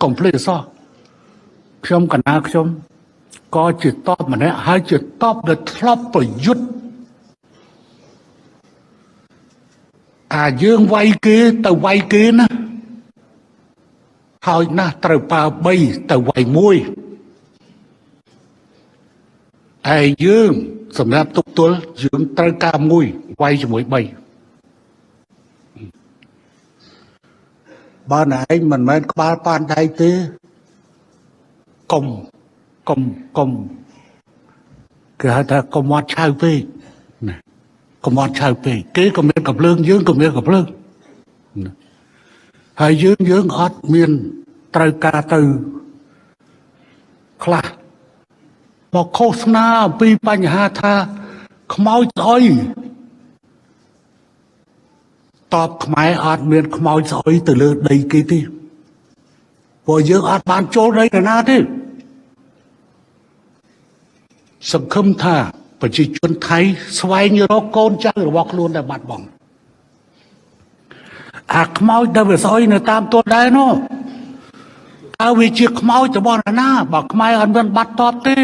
កុំភ្លេចអសោះខ្ញុំកណាខ្ញុំក៏ជាតបម្នាក់ហើយជាតបដែលធ្លាប់ប្រយុទ្ធអាយើងវាយគេទៅវាយគេណាហើយណាស់ត្រូវប៉ា3ទៅវាយ1ឯយើងសម្រាប់ទុកទល់យើងត្រូវការមួយវាយជាមួយ3បើណែឯងមិនមែនក្បាលប៉ានដៃទេកុំកុំកុំគេហៅថាកុំអត់ឆៅពេកណាកុំអត់ឆៅពេកគេក៏មានកំភ្លើងយើងក៏មានកំភ្លើងណាហើយយើងអត់មានត្រូវការទៅខ្លះមកឃោសនាអំពីបញ្ហាថាខ្មោចស្អុយតបខ្មែរអត់មានខ្មោចស្អុយទៅលើដីគេទេព្រោះយើងអត់បានចូលដីនរណាទេសង្ឃឹមថាប្រជាជនថៃស្វែងរកកូនចៅរបស់ខ្លួនដែលបាត់បង់អាខ្មោចដែលវាស្អុយនៅតាមទួលដែរនោះតើវាជាខ្មោចរបស់នរណាបើខ្មែរអត់មានបាត់តបទេ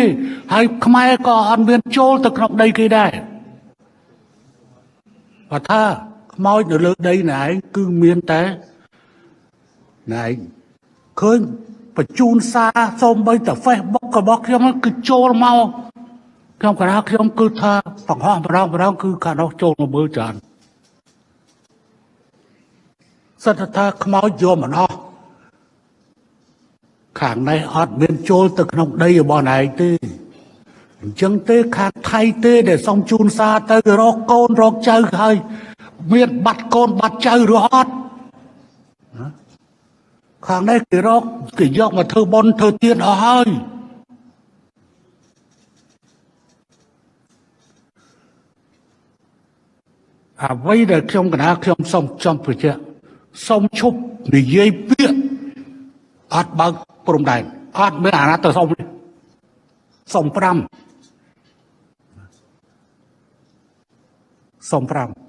ហើយខ្មែរក៏អត់មានចូលទៅក្នុងដីគេដែរបើថាខ្មោចនៅលើដីណែឯងគឺមានតែណែឯងឃើញបញ្ជូនសារសូម្បីតែ Facebook របស់ខ្ញុំគឺចូលមកខ្ញុំកណាខ្ញុំគឺថាបង្ហោះម្ដងម្ដងគឺខាងនោះចូលមកមើលច្រើនសិតថាខ្មោចយកមិនអស់ខាងនេះអត់មានចូលទៅក្នុងដីរបស់ណែឯងទេអញ្ចឹងទេខាងថៃទេដែលសុំជូនសារទៅរកកូនរកចៅហើយមានបាត់កូនបាត់ចៅឬអត់ខាងនេះគេរកគេយកមកធ្វើបុណ្យធ្វើទានអស់ហើយអ្វីដែលខ្ញុំកណាខ្ញុំសូមចំប្រជាសូមឈប់និយាយពាក្យអត់បើកព្រំដែនអត់មានអាណាទៅសុំទេសុំ5សុំ5